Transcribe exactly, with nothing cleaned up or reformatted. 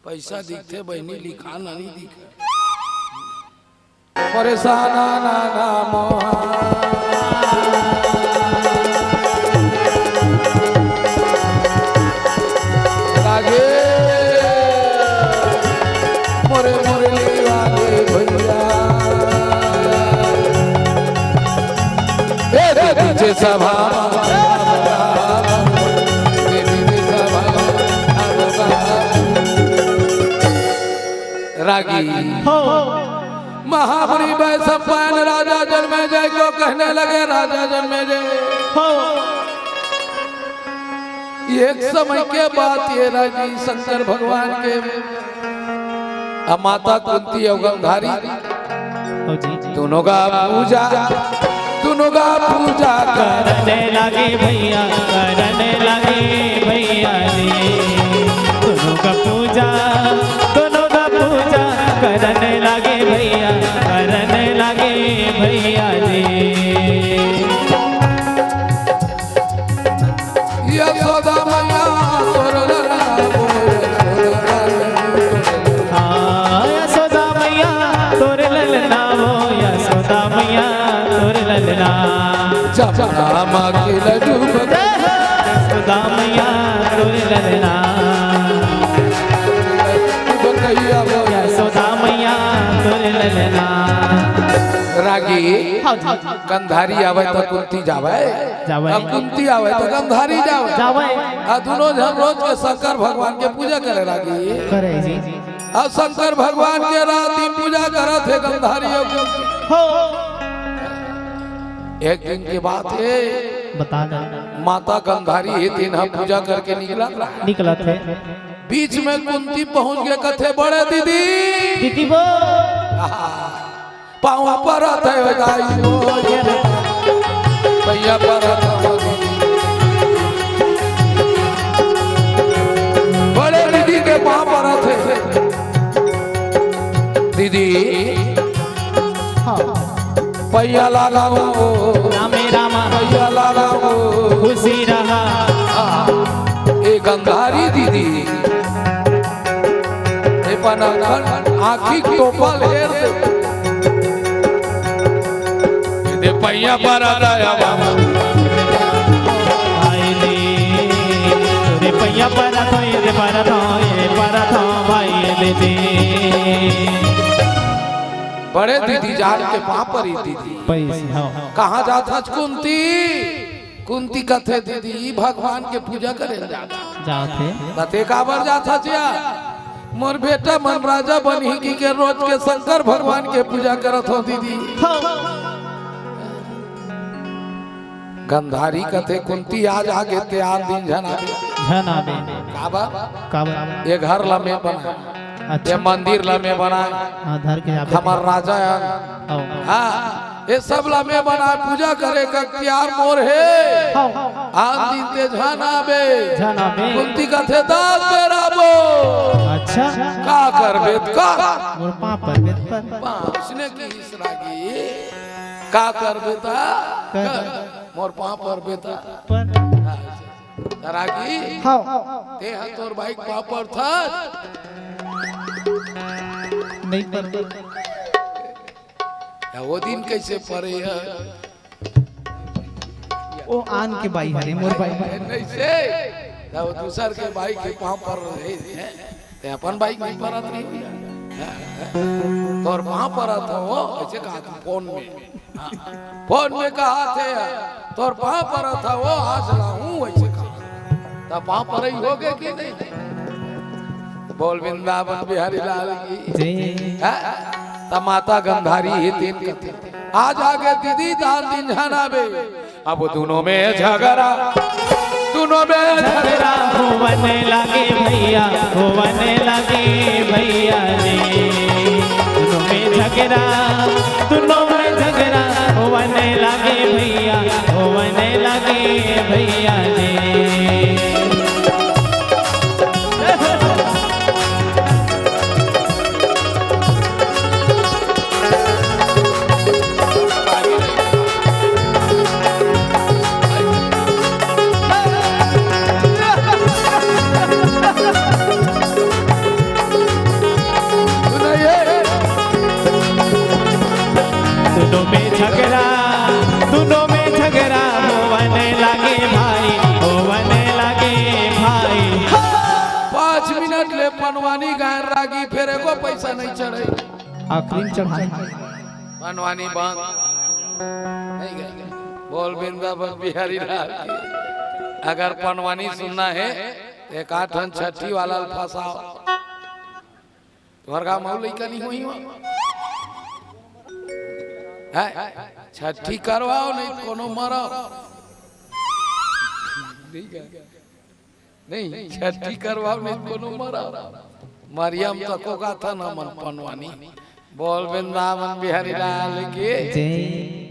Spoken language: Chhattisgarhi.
पैसा दिखथे बहिनी, लिखाना नहीं दिखे। परेशाना ना ना मोहा। रागे मोरे मुरली वाले भैया। ए दीदी जे सभा, दीदी जे सभा। रागी। हो। महामुनि वैशंपायन राजा जनमेजय को कहने लगे, राजा जनमेजय। हो। एक समय के बात ये रागी, शंकर भगवान के अउ माता कुंती अउ गंधारी हो जी। दोनों का पूजा, दोनों का पूजा कर। करने लगे भैया, करने लगे भैया जी। दोनों का पूजा, दोनों का पूजा करने लगे भैया, करने लगे भैया जी। यशोदा मैया तोर ललना वो, यशोदा मैया। हाँ, यशोदा मैया तोर ललना वो, यशोदा मैया तोर ललना। जमुना माँ के लड्डू बन- जय हो। यशोदा मैया तोर ललना। बन गई अब। यशोदा मैया तोर ललना। रागी। हाँ जी। गंधारी आवे त कुंती जावे, जावे। अउ कुंती आवे त गंधारी जावे। जावे। अउ दुनों झन रोज के शंकर भगवान के पूजा करे लागी। करे जी। अउ शंकर भगवान के रात दिन पूजा करत हे गंधारी अउ कुंती। हो। एक दिन के बात हे, बता दे। माता गंधारी हे, दिन ह पूजा करके निकलत रहा। निकलत हे। बीच में कुंती पहुंच के कथे, "बड़े दीदी।" दीदी वो। आहा। पाँव परत हे दाई हो, ये पैया परत हे। बड़े दीदी के पाँव परत हे। दीदी, हाँ। पैया लागा हो। रामे रामा। पैया लागा हो। खुशी रहा। हाँ। ए गंधारी दीदी। ए पनाखन आँखी टोपल हेर दे। दे पैया पर आ जाया बाबा। आए दे, तोरे पैया पर आ तो, ये दे पर आ तो, ये पर आ तो, भाई ले दे। बड़े दीदी जान के पाँव परी दीदी। पैसे, हाँ। कहाँ जात हस कुंती? कुंती कथे, "दीदी, भगवान के पूजा करे ल जात हँव।" जात हे। कथे, "काबर जात हस या?" "मोर बेटा मन राजा बनही कहिके रोज के शंकर भगवान के पूजा करत हँव दीदी।" हाँ। गंधारी कथे, "कुंती आज आगे ते आन दिन झन आबे।" झन आबे। काबर? काबर? ये घर ला मैं बनाए, अच्छा। ये मंदिर ला मैं बनाए, हाँ, धर के जाबे। हमर राजा आन। हाँ। हाँ। ये सब ला मैं बनाए, पूजा करे का अख्तियार मोर हे। हाँ। आन दिन ते झन आबे। झन आबे। कुंती कथे, "दास बेराबो।" अच्छा। का करबे त कर। मोर पाँव परबे त पर। पाँव, उसने की इस रागी। का करबे त कर। कर। मोर पाँव परबे त पर। हाँ, रागी। हाँ। ते ह तोर बाई के पाँव परथस। नहीं पर। या वो दिन कइसे परे हे? वो आन के बाई हरे, मोर बाई। नहीं से, त वो दूसर के बाई के पाँव पर रहे हैं। ते अपन बाई के नहीं परत रही। तोर पाँव परत हँव, अइसे कहा तू फोन में। हाँ। फोन में कहा थे, तोर पाँव परत हँव, आज लाहूँ, अइसे कहा। त पाँव परई होगे कि नहीं? बोल वृंदावन बिहारी लाल की। जय। हाँ? त माता गंधारी हे तेन कथे, आज आगे दीदी त आन दिन झन आबे। अब दुनों में झगरा, दुनों में झगरा। झगरा होवने लागे भैया, होवने लागे भैया जी। दुनों में झगरा, दुनों में झगरा होवने लागे भैया, होवने लागे भैया जी। दोनों में झगड़ा, दोनों में झगड़ा होवने लगे भाई, होवने लगे भाई। पाँच मिनट ले पनवानी गायन रागी, फेर एको पैसा नहीं चढ़े। आखिरी में चढ़ाए। पनवानी बंद। नहीं गए। बोल वृंदावन बिहारी लाल की। अगर पनवानी सुनना है, एक आध ठन छट्ठी वाला ल फंसाओ। तुम्हार गाँव में लइका नहीं होही हो? हैं? छट्ठी करवाओ, नहीं कोनो मराओ। ठीक है। नहीं, छट्ठी करवाओ, नहीं कोनो मराओ। मरियम तको का था ना मन पनवानी। बोल वृंदावन बिहारी लाल की। जय।